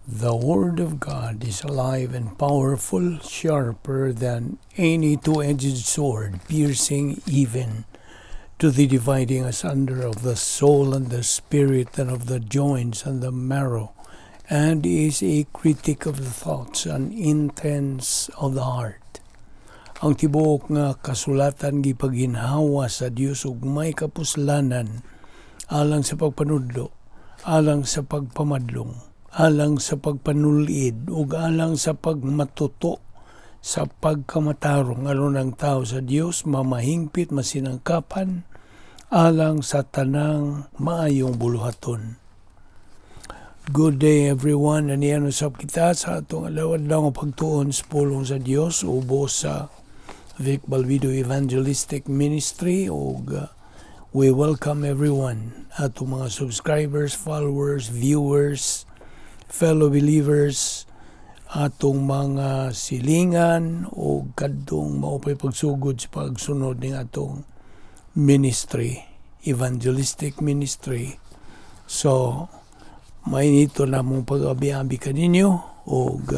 The Word of God is alive and powerful, sharper than any two-edged sword, piercing even to the dividing asunder of the soul and the spirit and of the joints and the marrow, and is a critic of the thoughts and intents of the heart. Ang tibuok nga kasulatan gipaginhawa sa Dios ug may kapuslanan alang sa pagpanudlo, alang sa pagpamadlong, alang sa pagpanulid ug alang sa pagmatuto sa pagkamatarong, aron ang tao sa Dios mamahingpit, masinangkapan alang sa tanang maayong buluhaton. Good day, everyone. Aniya usab kita sa atong adlaw-adlaw nga pagtuon sa pulong sa Dios ubos sa Vic Balbido Evangelistic Ministry, ug we welcome everyone, atong mga subscribers, followers, viewers, fellow believers, atong mga silingan o kadtong mao pay pagsugod sa pagsunod ning atong ministry, evangelistic ministry. So, mainito na mong pag-abi-abi kaninyo ug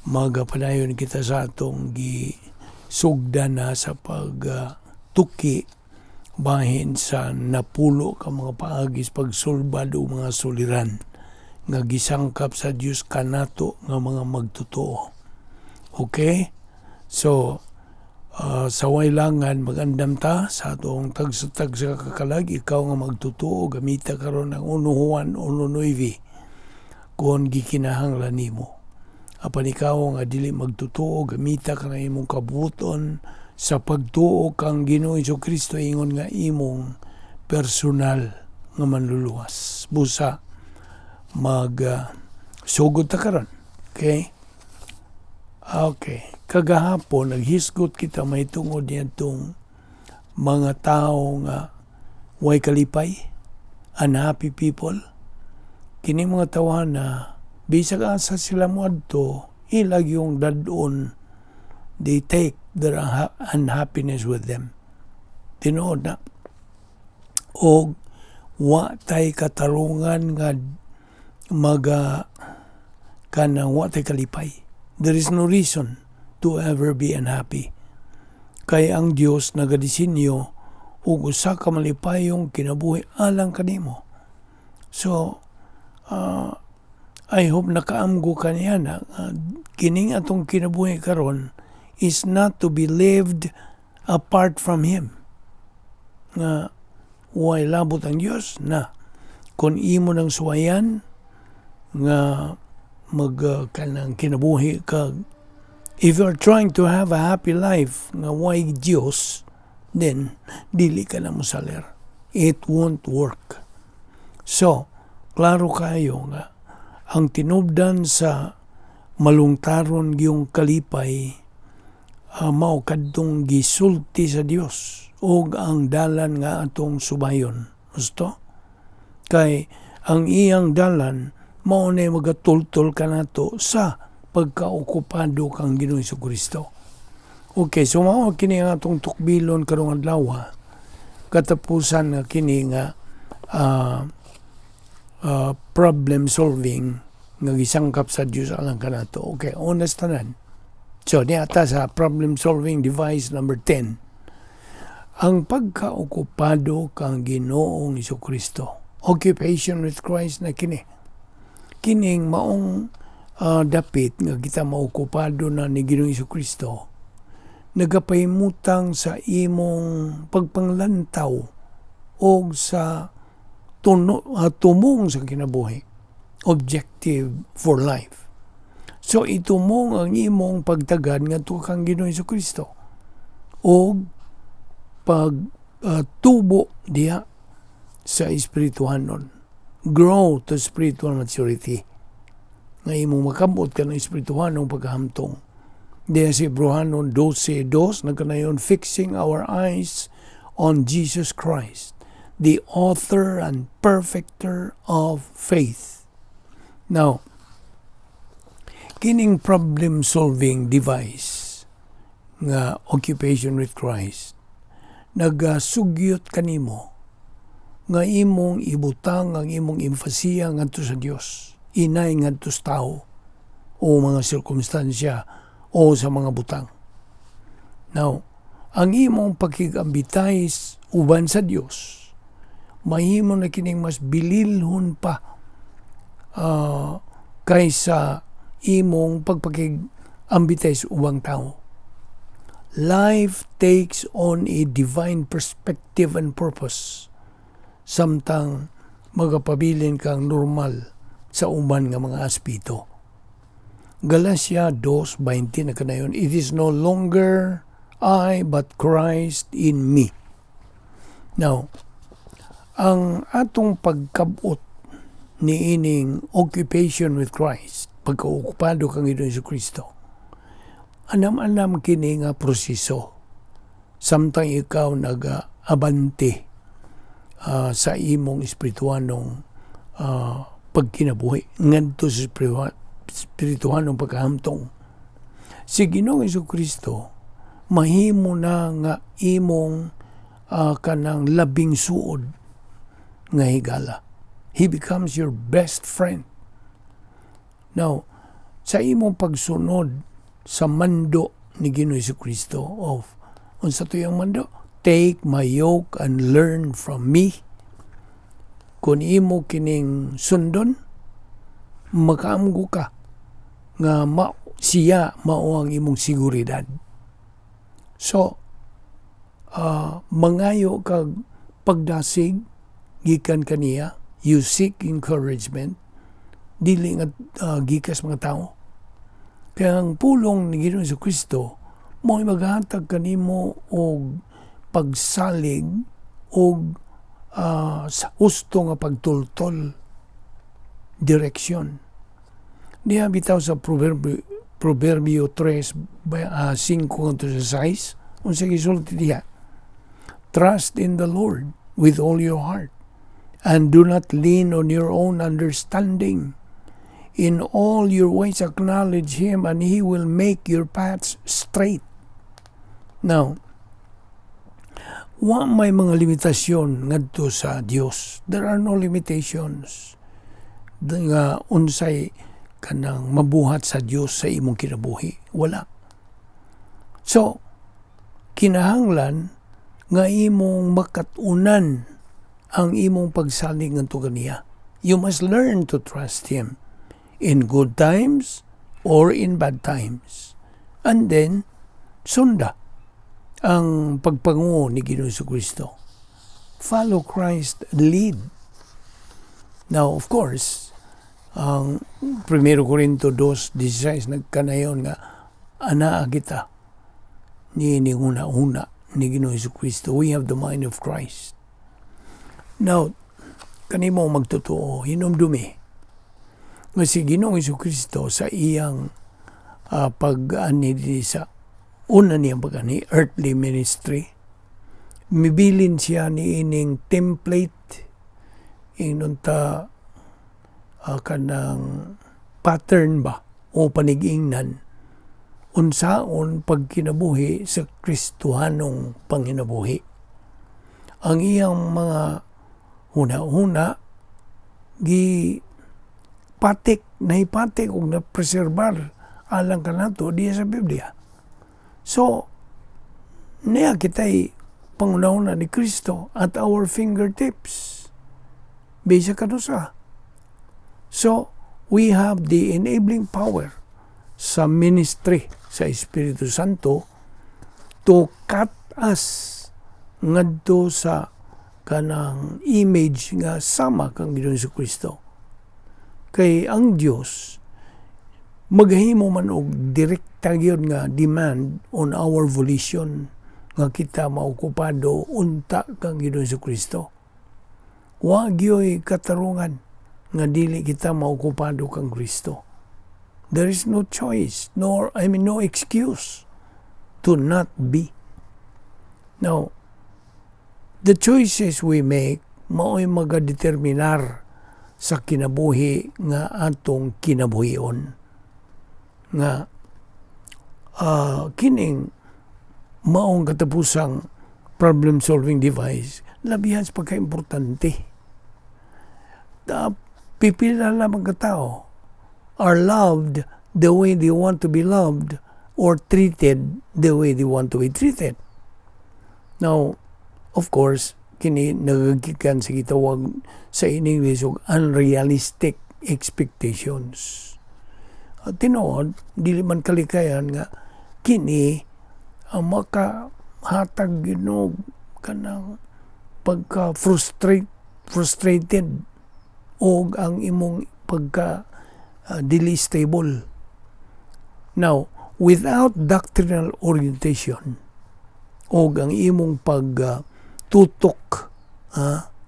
magapadayon kita sa atong gisugdan na sa pagtuki bahin sa napulo ka mga paagi sa pagsulbad o mga suliran nga gisangkap sa Dios kanato nga mga magtotoo. Okay? So, sa waylangan magandam ta sa atong tagsa-tagsa kakalag. Ikaw nga magtotoo, gamita karon ang 1 Juan 1:9 kung gikinahanglan nimo. Apan ikaw nga dili magtotoo, gamita ka na imong kabuton sa pagtuo kang Ginoong Kristo ingon nga imong personal nga manluluwas. Busa mag sugod ta karon. Okay? Okay. Kagahapon, naghisgot kita mahitungod niadtong mga tao nga way kalipay, unhappy people. Kini mga tawana, bisag asa sila moadto, ila gyung dad-on, they take their unhappiness with them. Tinuod na. Og wa tay katarungan nga maga kanang wa tay kalipay. There is no reason to ever be unhappy. Kay ang Dios nagadisinyo og usa ka malipayong kinabuhi alang kanimo. So, I hope nakaamgo ka niya na kining atong kinabuhi karon is not to be lived apart from Him. Nga way labot ang Dios na kung imo nang suwayan nga mag kanang kinabuhi ka, if you are trying to have a happy life nga way Dios, then dili ka na mosaler. It won't work. So klaro kayo nga ang tinubdan sa malungtaron gyung kalipay mao kadtong gisulti sa Dios ug ang dalan nga atong subayon. Gusto kay ang iyang dalan mao na magatultol kanato sa pagkaokupado kang Ginoong Kristo. Okay, so mao kini ang atong tukbilon karong adlaw. Katapusan nga kini nga problem solving nga gisangkap sa Dios alang kanato. Okay, honest tanan. So, niata sa problem solving device number 10. Ang pagkaokupado kang Ginoong Kristo. Occupation with Christ na kini. Kining maong dapit nga kita maokupado na ni Ginoong Kristo, nagapahimutang sa imong pagpanglantaw o sa tumong sa kinabuhi, objective for life. So itumong ang imong pagtagad ngadto kang Ginoong Kristo o pag tubo diha sa espirituhanon, grow to spiritual maturity, nga imong makamot ka ng espirituhanong pagkahamtong. Diha si Hebreohanon 12:2 nagkanayon, "Fixing our eyes on Jesus Christ, the author and perfecter of faith." Now, kining problem solving device nga occupation with Christ nagasugyot kanimo nga imong ibutang ang imong emphasia ngadto sa Dios. Inay ngadto sa tao o mga sirkumstansya o sa mga butang. Now, ang imong pakigambitay uban sa Dios mahimo na kining mas bililhon pa kaysa imong pagpakigambitay sa ubang tao. Life takes on a divine perspective and purpose samtang magapabilin kang normal sa uban nga mga aspeto. Galatia 2:20 na kanayon, "It is no longer I but Christ in me." Now, ang atong pagkabot ni ining occupation with Christ, pagkaokupado kang Ginoong Kristo, anam-anam kini nga proseso samtang ikaw nag-abante sa imong espirituanong pagkinabuhi ngadto sa espirituanong pagkahamtong. Si Ginoong Kristo mahimo na nga imong kanang labing suod nga higala. He becomes your best friend. Now, sa imong pagsunod sa mando ni Ginoong Kristo of unsa to yung mando? "Take my yoke and learn from me." Kung imo kining sundon, makaamgo ka nga siya mao ang imong seguridad. So, mangayo kag pagdasig gikan kaniya, you seek encouragement, dili nga gikas mga tao. Kaya ang pulong ni Ginoong Kristo mo'y maghatag kanimo og pagsalig og sa husto nga pagtultol, direksyon. Diha bitaw sa Proverbio 3, 5 ngadto sa 6, unsa gisulti diha? "Trust in the Lord with all your heart and do not lean on your own understanding. In all your ways acknowledge Him and He will make your paths straight." Now, wa may mga limitasyon ngadto sa Dios. There are no limitations nga unsay kanang mabuhat sa Dios sa imong kinabuhi. Wala. So, kinahanglan nga imong makat-unan ang imong pagsalig ngadto kaniya. You must learn to trust Him in good times or in bad times. And then, sunda ang pagpanguo ni Ginoong Kristo. Follow Christ lead. Now, of course, ang 1 Corinto 2:16 nagkanayon nga anaa kita ni huna-huna ni Ginoong Kristo. We have the mind of Christ. Now, kanimo magtotoo, hinumdumi nga si Ginoong Kristo sa iyang pag-ani dinhi sa una niyang pag-ani, earthly ministry, mibilin siya ni ining template, ingnon ta kanang pattern ba o panigingnan unsaon pagkinabuhi sa Kristohanong panginabuhi. Ang iyang mga huna-huna gi patik, nahipatik ug na-preserbar alang kanato diya sa Biblia. So, niya kita'y panghuna-huna ni Kristo at our fingertips. Bisa kanusa. So, we have the enabling power sa ministry sa Espiritu Santo to cut us ngadto sa kanang image nga sama kang Ginoong Kristo. Kay ang Dios maghimo man og direkta gyud nga demand on our volition nga kita maokupado unta kang Ginoong Kristo. Wa gyoy katarungan nga dili kita maokupado kang Kristo. There is no choice, nor, I mean, no excuse to not be. Now, the choices we make mao'y magadeterminar sa kinabuhi nga atong kinabuhion. Nga kining maong katapusang problem solving device labihan sa pagkaimportante. Pipila lamang ka tao are loved the way they want to be loved or treated the way they want to be treated. Now, of course, kini nagagikan sa gitawag sa in English og unrealistic expectations. At tinuod, dili man kalikayan nga kini ang makahatag gyud kanang pagka frustrated og ang imong pagka dili stable. Now, without doctrinal orientation og ang imong pag tutok,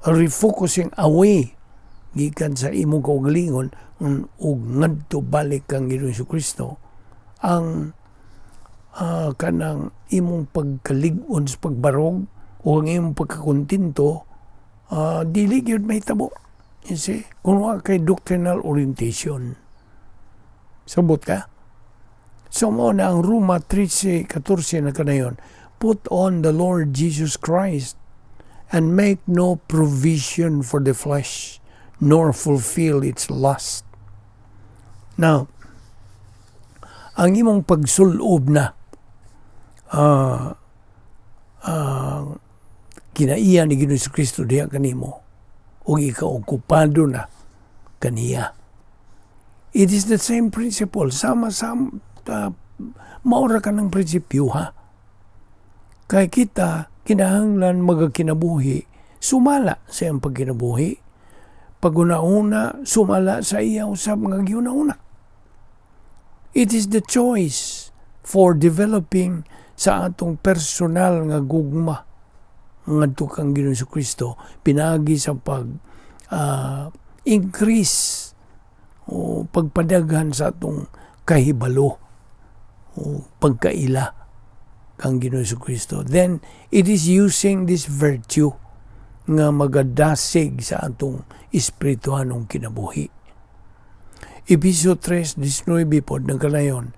refocusing away gikan sa imong kaugalingon ug ngadto balik kang Ginoong Kristo, ang kanang imong pagkalig-on sa pagbarog o ang imong pagkakontento, dili gyud mahitabo. You see, kung wa kay doctrinal orientation, sabot ka. So mao na ang Roma 13:14 na kanayon, "Put on the Lord Jesus Christ and make no provision for the flesh, nor fulfill its lust." Now, ang imong pagsulob na kinaiya ni Ginoong Kristo diha kanimo ug ikaw okupado na kaniya. It is the same principle. Sama-sama, maura ka ng prinsipyo, ha. Kay kita, kinahanglan magakinabuhi, sumala sa iyang pagkinabuhi. Pag-una-una, sumala sa iya usab nga giuna-una. It is the choice for developing sa atong personal nga gugma ngadto kang Ginoong Kristo pinaagi sa pag increase o pagpadaghan sa atong kahibalo o pagkaila kang Ginoong Kristo. Then it is using this virtue nga magadasig sa atong espirituhanong kinabuhi. Episo 3:19 pod nagkanayon,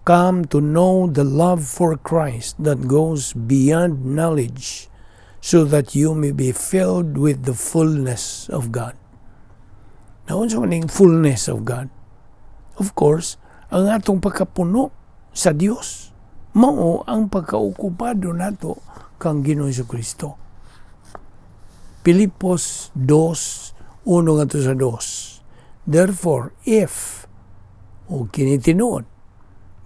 "Come to know the love for Christ that goes beyond knowledge, so that you may be filled with the fullness of God." Now, unsa man fullness of God? Of course, ang atong pagkapuno sa Dios mao ang pagkaokupado nato kang Ginoong Kristo. Pilipos 2, 1 ngadto sa 2. "Therefore, if," o kini tinuod,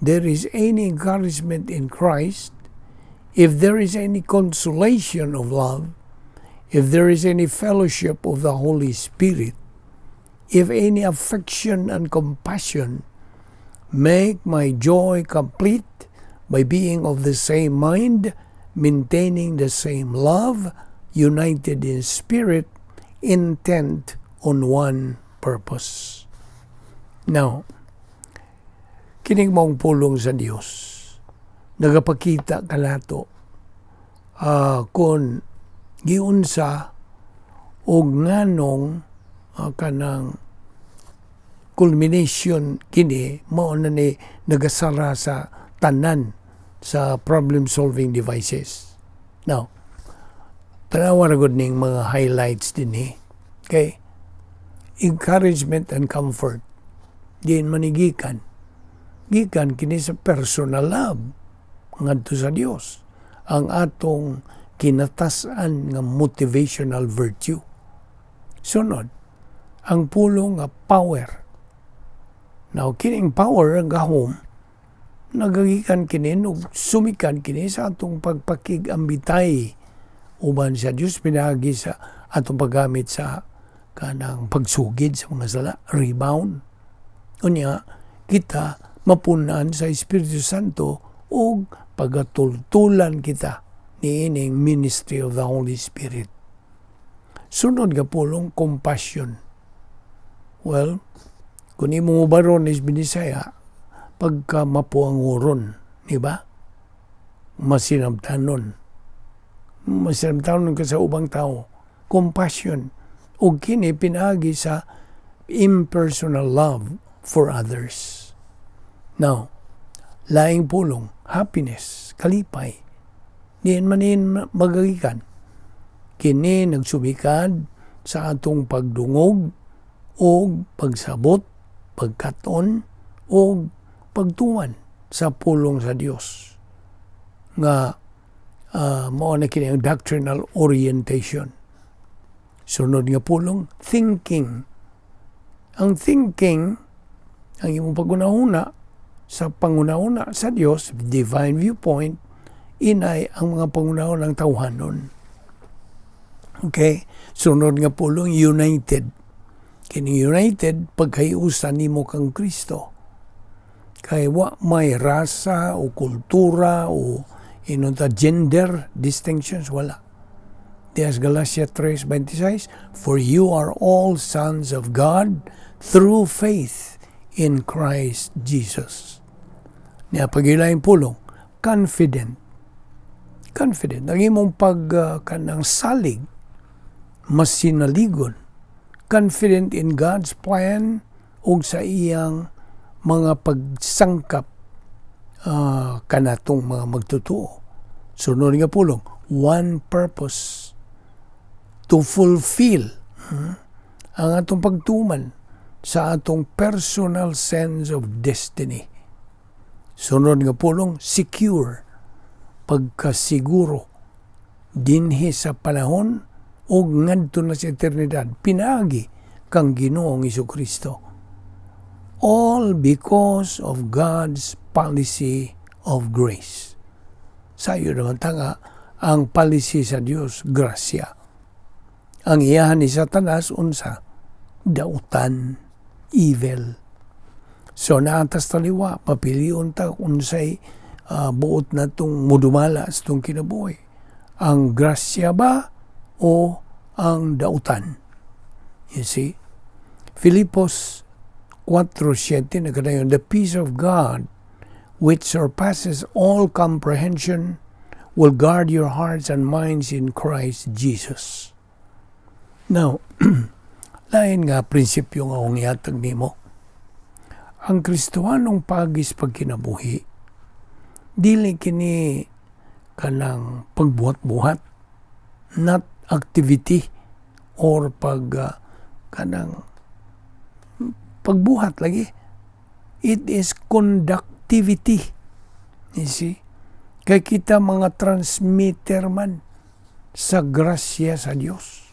"there is any encouragement in Christ, if there is any consolation of love, if there is any fellowship of the Holy Spirit, if any affection and compassion, make my joy complete by being of the same mind, maintaining the same love, united in spirit, intent on one purpose." Now, kining maong pulong sa Dios, nagapakita kanato kung giunsa og nganong kanang culmination kini mao na ni nagasara sa tanan sa problem solving devices. Now, tanawa na gud ning mga highlights dinhi. Okay? Encouragement and comfort. Diin man ni gikan? Gikan kini sa personal love ngadto sa Dios. Ang atong kinatas-an nga motivational virtue. Sunod, ang pulong nga power. Now, kining power ang gahom, nagagikan kini ug sumikan kini sa atong pagpakig-ambitay uban sa Dios pinaagi sa atong paggamit sa kanang pagsugid sa mga sala, rebound. Unya, kita mapunan sa Espiritu Santo ug pagatultulan kita niining ministry of the Holy Spirit. Sunod nga pulong, compassion. Well, kung imo baron is Binisaya, pagka mapuanguron, di ba? Masinabtanon. Masinabtanon ka sa ubang tao. Compassion. Ug kini pinaagi sa impersonal love for others. Now, laing pulong, happiness, kalipay. Diin man in magagikan? Kini nagsumikad sa atong pagdungog o pagsabot, Pagkat-on o pagtuman sa pulong sa Dios nga mao na kini ang doctrinal orientation. Sunod nga pulong, thinking. Ang thinking, ang imong paghunahuna sa panghunahuna sa Dios, divine viewpoint, inay ang mga panghunahuna ng tawhanon. Okay? Sunod nga pulong, united. Kini united, pagkahiusa nimo kang Kristo. Kay wa may rasa o kultura o ingon ta gender distinctions, wala. Dias Galatia 3:26, "For you are all sons of God through faith in Christ Jesus." Niya pagilaing pulong, confident. Confident. Ang imong pag kanang salig, masinaligon. Confident in God's plan ug sa iyang mga pagsangkap kanatong mga magtotoo. Sunod nga pulong, one purpose, to fulfill ang atong pagtuman sa atong personal sense of destiny. Sunod nga pulong, secure, pagkasiguro dinhi sa panahon ug ngadto na sa eternidad pinaagi kang Ginoong Kristo. All because of God's policy of grace. Sayo naman ta nga, ang policy sa Dios, grasya. Ang iyahan ni Satanas, unsa? Dautan, evil. So naatas taliwa, papilion ta unsay buot natong mudumala sa itong kinabuhi. Ang grasya ba o ang dautan? You see? Filipos 4:7 nagkanayon, "The peace of God, which surpasses all comprehension, will guard your hearts and minds in Christ Jesus." Now, lain nga prinsipyo nga akong ihatag nimo. Ang Kristohanong pagis pagkinabuhi, dili kini kanang pagbuhat-buhat, not activity or pag kanang pagbuhat lagi. It is conductivity. You see? Kay kita mga transmitter man sa grasya sa Dios.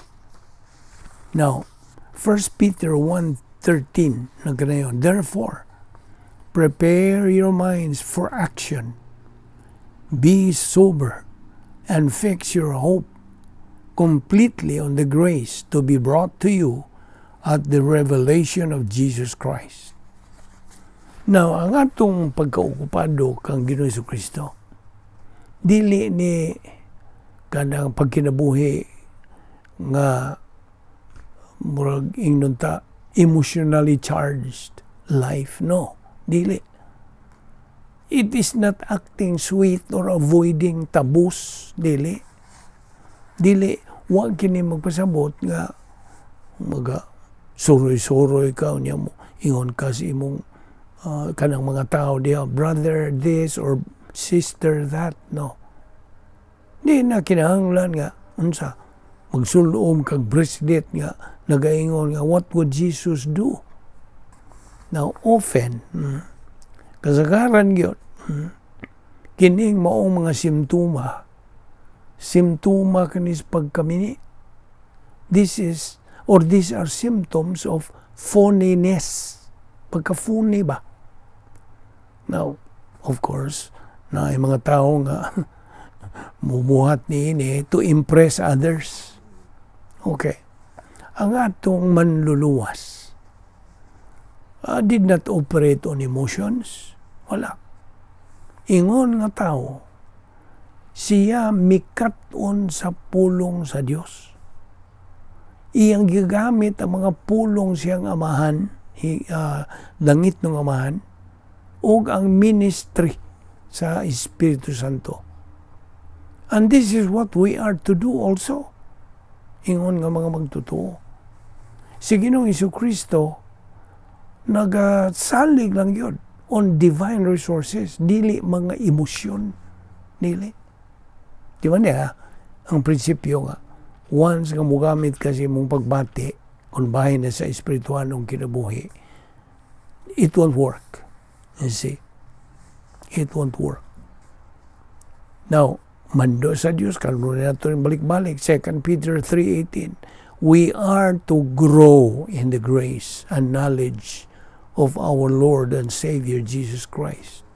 Now, 1 Peter 1:13 nagkanayon, "Therefore, prepare your minds for action. Be sober and fix your hope completely on the grace to be brought to you at the revelation of Jesus Christ." Now, ang atong pagkaokupado kang Ginoong Kristo, dili ni kanang pagkinabuhi nga murag ingnon ta emotionally charged life. No, dili. It is not acting sweet or avoiding taboos. Dili. Dili, wa kini magpasabot nga maga suroy-suroy ka unya mo ingon ka sa imong kanang mga tao diha, brother this or sister that. No, di na kinahanglan nga unsa magsulom kag bracelet nga nagaingon nga "What would Jesus do?" Now, often, kasagaran gyud, kining maong mga simptoma, simptoma kini sa pagkamini. This is or these are symptoms of phoniness, pagka-phony ba. Now, of course, na mga tao nga mumuhat niini to impress others. Okay. Ang atong manluluwas did not operate on emotions. Wala. Ingon nga tao, siya mikat-on sa pulong sa Dios. Iyang gigamit ang mga pulong siyang amahan, langit ng amahan, ug ang ministry sa Espiritu Santo. And this is what we are to do also. Ingon nga mga magtotoo. Si Ginoong Kristo nagasalig lang yun on divine resources, dili mga emosyon. Dili. Di ba niya, ang prinsipyo nga, once nga mugamit kasi mong pagbati, kung bahin na sa espirituanong kinabuhi, It won't work. You see? It won't work. Now, mando sa Dios, karon nato balik-balik, 2 Peter 3:18, we are to grow in the grace and knowledge of our Lord and Savior Jesus Christ.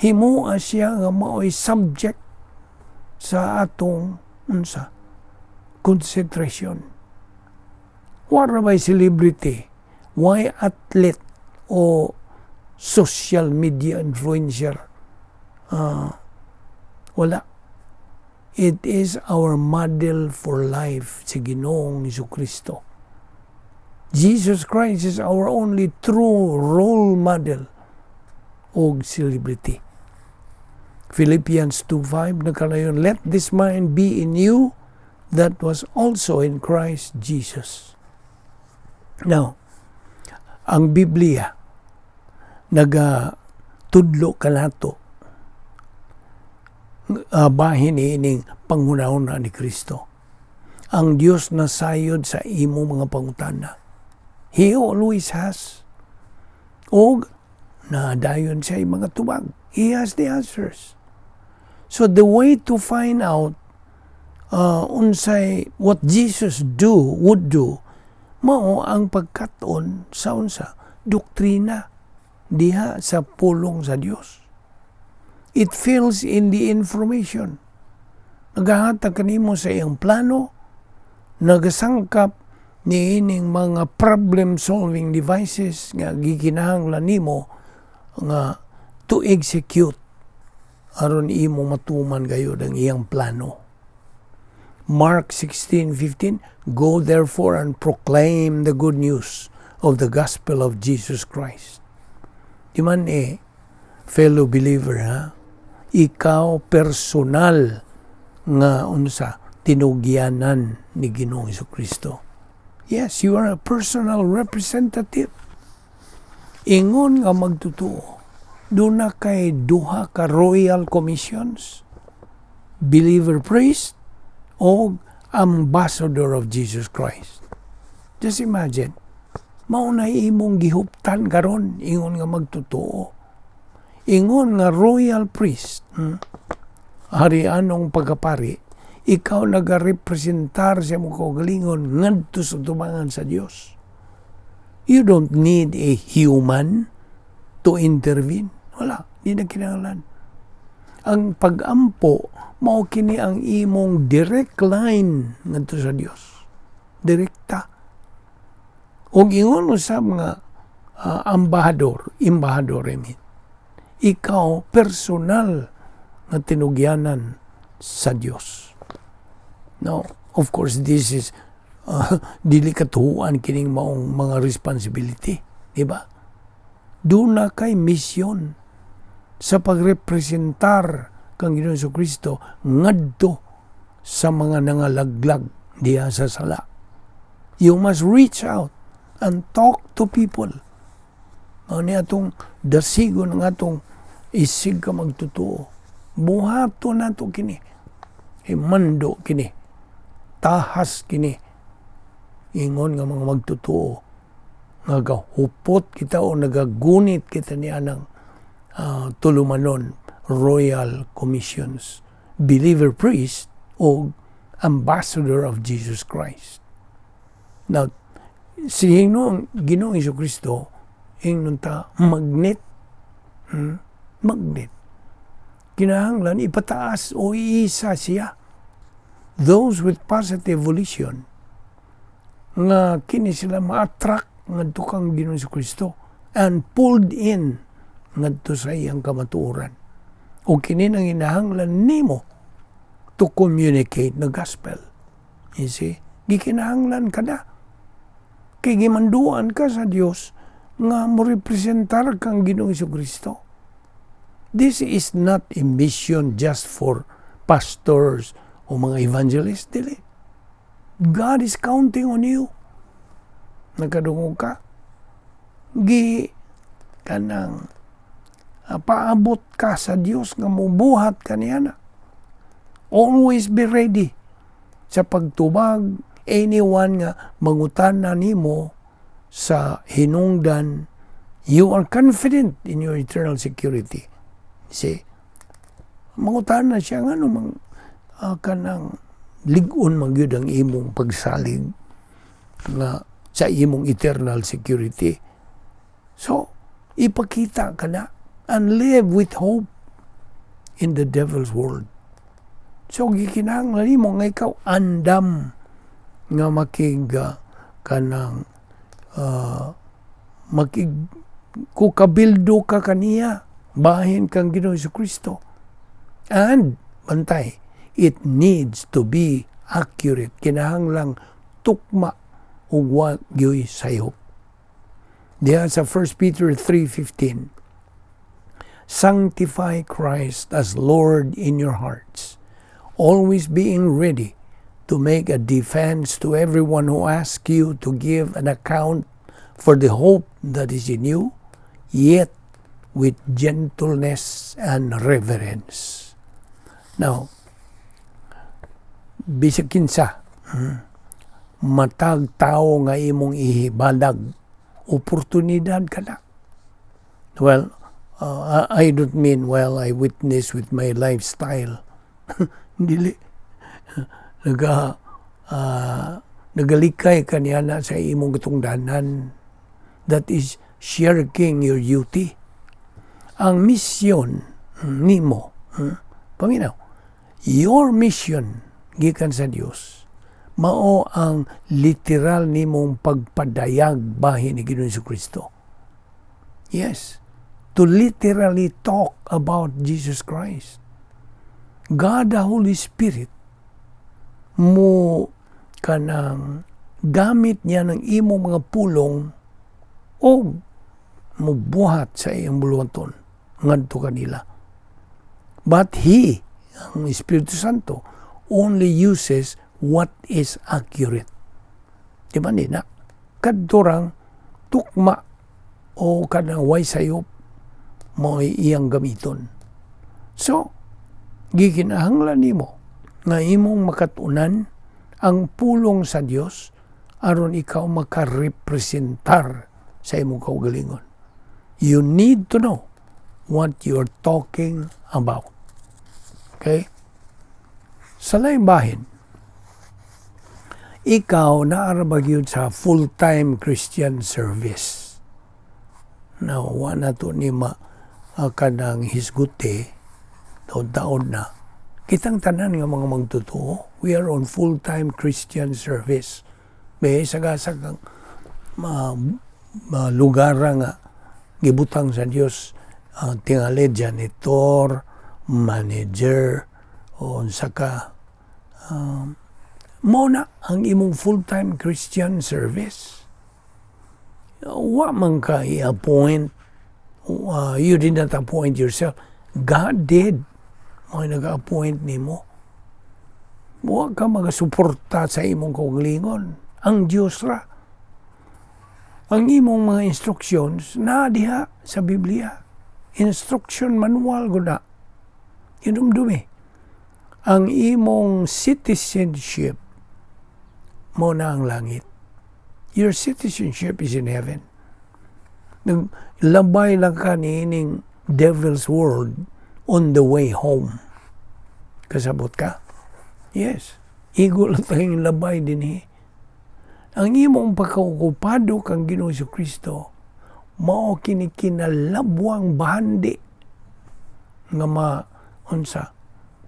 Himoa siya nga mao'y subject sa atong unsa, concentration. Wa ra bay celebrity, way athlete o social media influencer? Wala. It is our model for life, si Ginoong Kristo. Jesus Christ is our only true role model og celebrity. Philippians 2:5 nagkalayon, "Let this mind be in you that was also in Christ Jesus." Now, ang Biblia naga tudlo kanato bahin ining panghunahuna ni Kristo. Ang Dios nasayod sa imo mga pangutana. He always has. Og nadayon siya mga tubag. He has the answers. So the way to find out unsay what Jesus do would do, mao ang pagkat-on sa unsa, doktrina diha sa pulong sa Dios. It fills in the information. Nagahatag kanimo sa iyang plano, nagasangkap niining mga problem solving devices nga gikinahanglan nimo nga to execute aron imo matuman gayud ang iyang plano. Mark 16:15, "Go therefore and proclaim the good news of the gospel of Jesus Christ." Di man eh, fellow believer ha, ikaw personal nga unsa, tinugyanan ni Ginoong Kristo. Yes, you are a personal representative. Ingon nga magtotoo, duna kay duha ka royal commissions, believer priest o ambassador of Jesus Christ. Just imagine, mao na imong gihuptan karon ingon nga magtotoo. Ingon nga royal priest, harianong pagkapari, ikaw nagarepresentar sa imong kaugalingon ngadto sa tubangan sa Dios. You don't need a human to intervene. Wala, di na kinahanglan. Ang pagampo, mao kini ang imong direct line ngadto sa Dios. Direkta. Og ingon mo sa mga ambahador, embahador I mean, ikaw personal nga tinugyanan sa Dios. No, of course this is dili katuhuan kining maong mga responsibility, di ba? Duna kay misyon sa pagrepresentar kang Ginoong Kristo ngadto sa mga nangalaglag diha sa sala. You must reach out and talk to people. Mao ni atong dasigon ng atong isig ka magtotoo. Buhato nato kini. Mando kini. Tahas kini. Ingon nga mga magtotoo nga gahupot kita o nagagunit kita niya ng tulumanon, royal commissions, believer priest o ambassador of Jesus Christ. Now, si Ginoong Kristo, ingnon ta, magnet. Magnet. Kinahanglan ipataas o iisa siya. Those with positive volition, nga kini sila ma-attract ngadto kang Ginoong Kristo and pulled in ngadto sa iyang kamatuoran. O kini nang inahanglan nimo to communicate the gospel. You see? Gikinahanglan ka na. Kay gimanduan ka sa Dios nga mo representar kang Ginoong Kristo. This is not a mission just for pastors o mga evangelists. Dili. God is counting on you. Nagkadungog ka. Gi kanang paabot ka sa Dios nga mubuhat ka niya na. Always be ready sa pagtubag anyone nga mangutana nimo sa hinungdan You are confident in your eternal security. See? Mangutana siya nga mang kanang lig-on man gyud ang imong pagsalig nga sa imong eternal security. So, ipakita ka na and live with hope in the devil's world. So, gikinahanglan nimo nga ikaw andam nga makig kanang makig kukabildo ka kaniya bahin kang Ginoong Kristo. And bantay, it needs to be accurate. Kinahanglang tukma ug wa gyoy sayop. Diha sa 1 Peter 3:15, "Sanctify Christ as Lord in your hearts, always being ready to make a defense to everyone who asks you to give an account for the hope that is in you, yet with gentleness and reverence." Now, bisag kinsa, matag tao nga imong ihibalag, oportunidad ka na. Well, I don't mean, well, I witness with my lifestyle. Dili. Nagalikay ka niya na sa imong katungdanan. That is shirking your duty. Ang misyon nimo, paminaw, your mission gikan sa Dios mao ang literal nimong pagpadayag bahin ni Ginoong Kristo. Yes, to literally talk about Jesus Christ. God the Holy Spirit mo kanang gamit niya ng imong mga pulong o mubuhat sa iyang buluhaton ngadto kanila. But He, ang Espiritu Santo, only uses what is accurate. Di ba ni na? Kadto rang tukma o kanang way sayop mo iyang gamiton. So, gikinahanglan nimo nga imong makatunan ang pulong sa Dios aron ikaw makarepresentar sa imong kaugalingon. You need to know what you're talking about. Okay? Sa laing bahin, ikaw naa ra ba gyud sa full-time Christian service. Now, wa na to ni ma kanang hisguti, taon-taon na. Kitang tanan nga mga magtotoo, we are on full-time Christian service. May sagasa kang ma lugar nga gibutang sa Dios, tingali janitor, manager, o unsa ka, mo na ang imong full-time Christian service. Wa man ka i-appoint, you did not appoint yourself. God did. Mo nag-appoint nimo. Wa ka magasuporta sa imong kaugalingon. Ang Dios ra. Ang imong mga instructions na diha sa Biblia. Instruction manual gud na. Hinumdumi. Ang imong citizenship mo na ang langit. Your citizenship is in heaven. Labay lang ka niining devil's world on the way home. Kasabot ka? Yes. Igo lang tayong labay din eh. Ang imong pagkaokupado kang Ginoong Kristo, mao kini kinalabwang bahandi nga ma unsa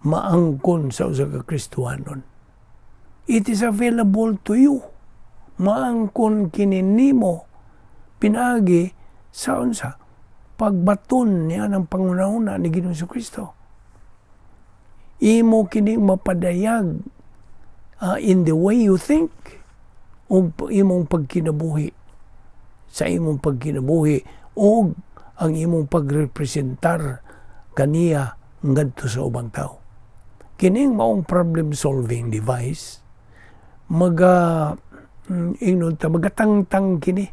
maangkon sa usa ka Kristohanon. It is available to you. Maangkon kini nimo pinaagi sa unsa pagbaton niya ng pangunahuna ni Ginoong Kristo. Imo kini mapadayag in the way you think ug imong pagkinabuhi, sa imong pagkinabuhi ug ang imong pagrepresentar kaniya ngadto sa ubang tao. Kining maong problem solving device, maga ingnon ta, magatangtang kini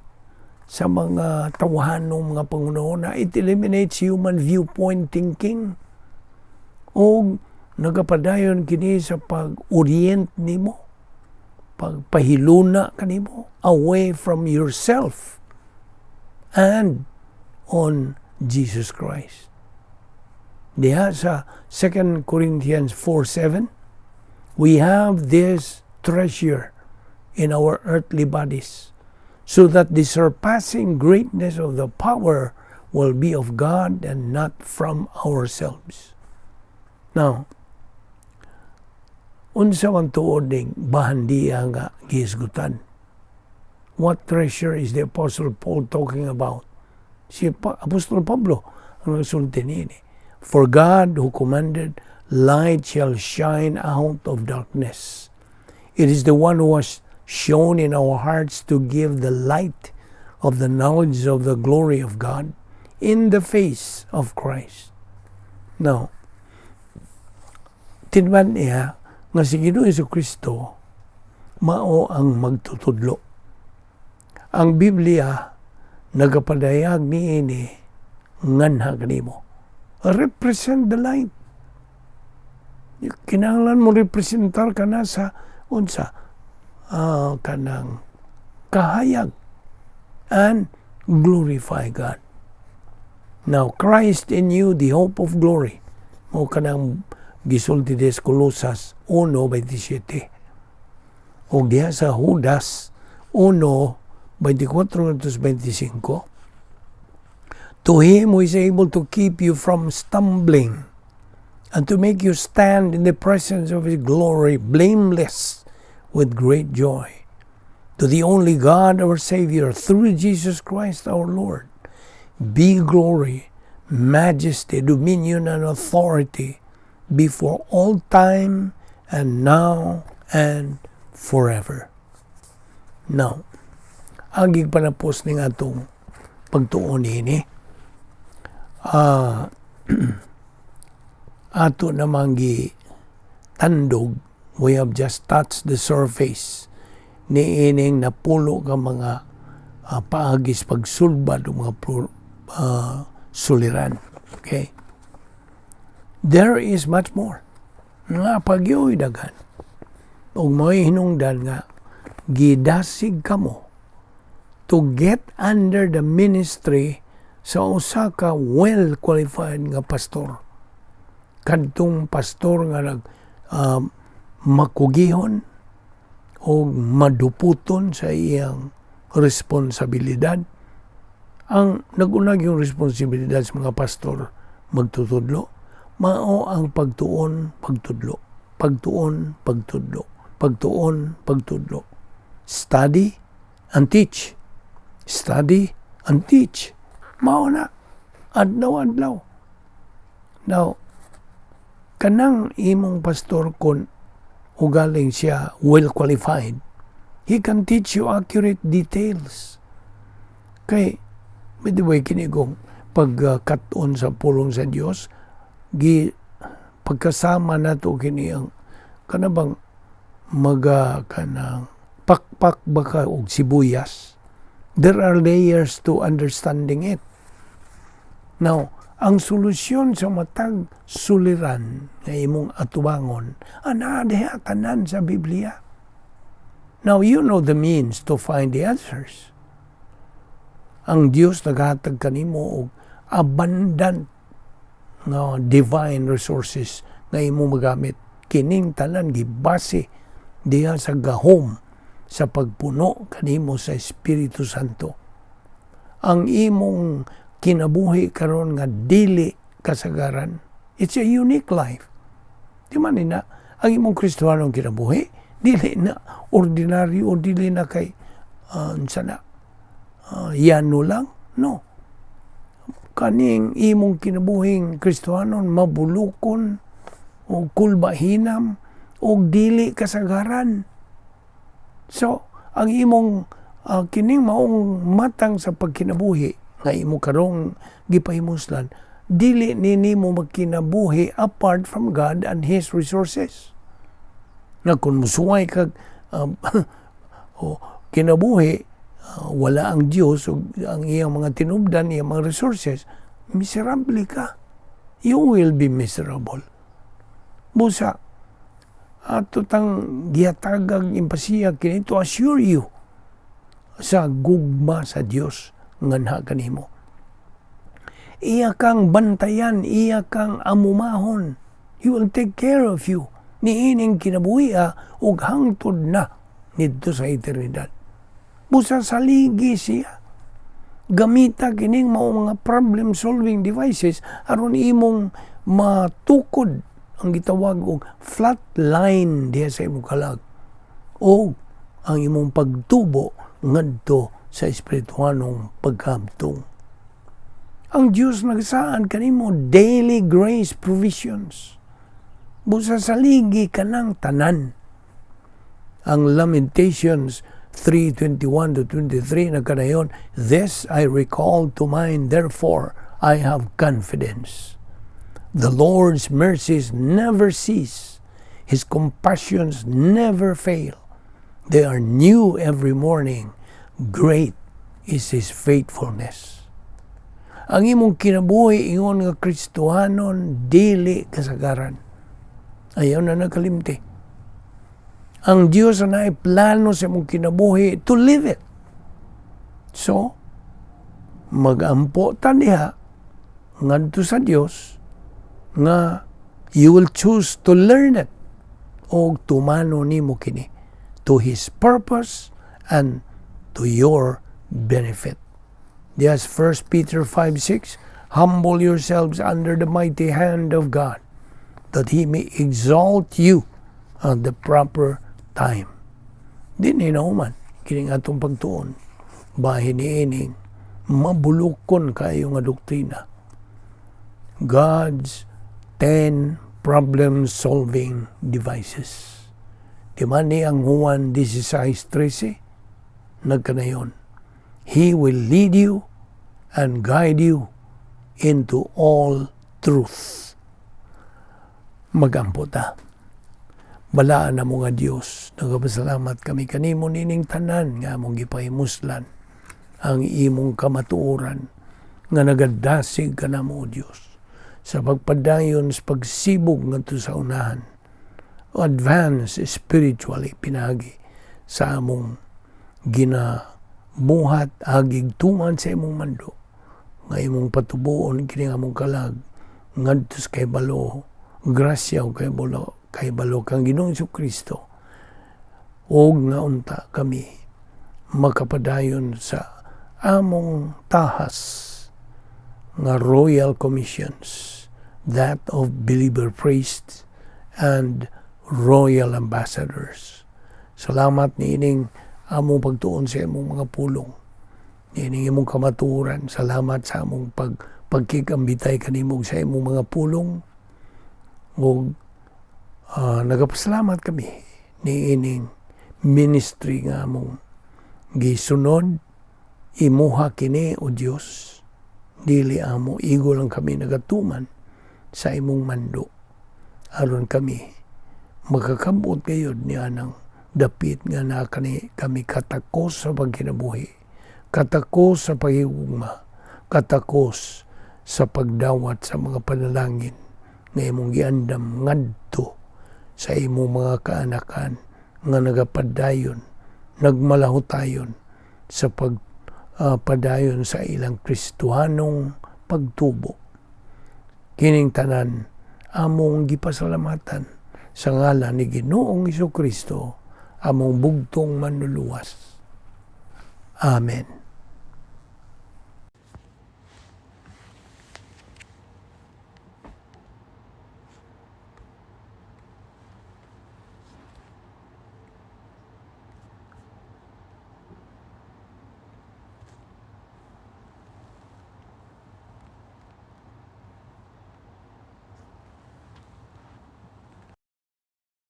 sa mga tawhanong mga pangunahuna. It eliminates human viewpoint thinking o nagapadayon kini sa pag-orient nimo, pagpahiluna kanimo away from yourself and on Jesus Christ. Diha sa 2 Corinthians 4:7, "We have this treasure in our earthly bodies, so that the surpassing greatness of the power will be of God and not from ourselves." Now, unsa man tuod ning bahandia nga gihisgutan? What treasure is the Apostle Paul talking about? Si Apostol Pablo ang nagsulti niini. "For God who commanded, 'Light shall shine out of darkness,' it is the one who has shone in our hearts to give the light of the knowledge of the glory of God in the face of Christ." Now, tinman niya nga si Ginoong Kristo mao ang magtutudlo. Ang Biblia nagapadayag niini nganha kanimo. Represent the light. Kinahanglan mo representar ka na sa unsa kanang kahayag and glorify God. Now, Christ in you, the hope of glory. Mao kanang gisulti des Colosas 1:27. O diha sa Judas 1:24-25, "To him who is able to keep you from stumbling and to make you stand in the presence of his glory blameless with great joy. To the only God our Savior, through Jesus Christ our Lord, be glory, majesty, dominion, and authority before all time and now and forever." Now, ang panapos ning atong pagtuon ini, ato namang gi tandog, we have just touched the surface ni ining napulo ka mga paagis pagsulbad o mga suliran. Okay? There is much more. Nga pagyoy daghan. Ug mo'y hinungdan nga gidasig kamo to get under the ministry sa usa ka well qualified nga pastor. Kadtong pastor nga nag makugihon o maduputon sa iyang responsibilidad. Ang nagunag yung responsibilidad sa mga pastor magtutudlo, mao ang pagtuon, pagtudlo, pagtuon, pagtudlo, pagtuon, pagtudlo. Study and teach. Study and teach. Mao na. Adlaw-adlaw. Now, kanang imong pastor, kung ugaling siya well qualified, he can teach you accurate details. Kay, by the way, kini kong pagkat-on sa pulong sa Dios, gi pagkasama nato kini ang kanabang maga kanang pakpak baka og sibuyas. There are layers to understanding it. Now, ang solusyon sa matag suliran nga imong atubangon, ana diha tanan sa Biblia. Now, you know the means to find the answers. Ang Dios naghatag kanimo og abundant nga divine resources nga imo magamit. Kining tanan gibase diha sa gahom sa pagpuno kanimo sa Espiritu Santo. Ang imong kinabuhi karon nga dili kasagaran. It's a unique life. Di man na ang imong Kristohanong kinabuhi dili na ordinaryo o dili na kay sana yano lang, no. Kaning imong kinabuhing Kristohanon mabulukon o kulbahinam o dili kasagaran. So ang imong kining maong matang sa pagkinabuhi nga imo karong gipahimuslan, dili ni nimo magkinabuhi apart from God and His resources. Nga kung musuway kag o kinabuhi, wala ang Dios ug ang iyang mga tinubdan, iyang mga resources, miserable ka. You will be miserable. Busa ato tang gihatagag impasiya kini to assure you sa gugma sa Dios nganha kanimo. Iya kang bantayan, iya kang amumahon. He will take care of you niining kinabuhia ug hangtod na nidto sa eternidad. Busa saligi siya. Gamita kining mao mga problem solving devices aron imong matukod ang gitawag og flat line diha sa imong kalag o ang imong pagtubo ngadto sa espirituhanong pagkahamtong. Ang Diyos nagsaad kanimo daily grace provisions. Busa saligi kanang tanan. Ang Lamentations 3:21 to 23 nagkanayon, "This I recall to mind, therefore I have confidence. The Lord's mercies never cease. His compassions never fail. They are new every morning. Great is His faithfulness." Ang imong kinabuhi ingon nga Kristohanon dili kasagaran. Ayaw na nakalimti. Ang Diyos na plano sa imong kinabuhi to live it. So, magampo ta diha ngadto sa Dios nga you will choose to learn it o tumano nimo kini to His purpose and to your benefit. Yes, 1 Peter 5:6, "Humble yourselves under the mighty hand of God, that He may exalt you at the proper time." Di ni nauman, kining atong pagtuon, bahin niining mabulukon kayo nga doktrina. God's 10 problem-solving devices. Di man ni ang Juan 16:13, nagkanayon, "He will lead you and guide you into all truth." Magampo ta. Balaan na mo nga Diyos, nagapasalamat kami kanimo nining tanan nga among gipahimuslan ang imong kamatuoran nga nagadasig kanamo, O Diyos, sa pagpadayon sa pagsibog ngadto sa unahan, advance spiritually pinagi sa among ginabuhat agig tuman sa imong mando nga imong patubuon kini among kalag ngadto sa kahibalo, grasya o kahibalo kang Ginoong Kristo ug nga unta kami makapadayon sa among tahas nga royal commissions, that of believer priests and royal ambassadors. Salamat niining among pagtuon sa imong mga pulong, niining imong kamatuoran. Salamat sa among pagkikambitay kanimo sa imong mga pulong ug nagapasalamat kami niining ministry nga among gisunod. Imuha kini, O Dios, dili amo. Igo lang kami nagatuman sa imong mando aron kami makakabot gayud ni anang dapit nga na kani kami katakos sa pagkinabuhi, katakos sa paghigugma, katakos sa pagdawat sa mga panalangin nga imong giandam ngadto sa imong mga kaanakan nga nagapadayon, nagmalahutayon sa pag padayon sa ilang Kristohanong pagtubo. Kining tanan among gipasalamatan sa ngalan ni Ginoong Kristo, among bugtong Manluluwas. Amen.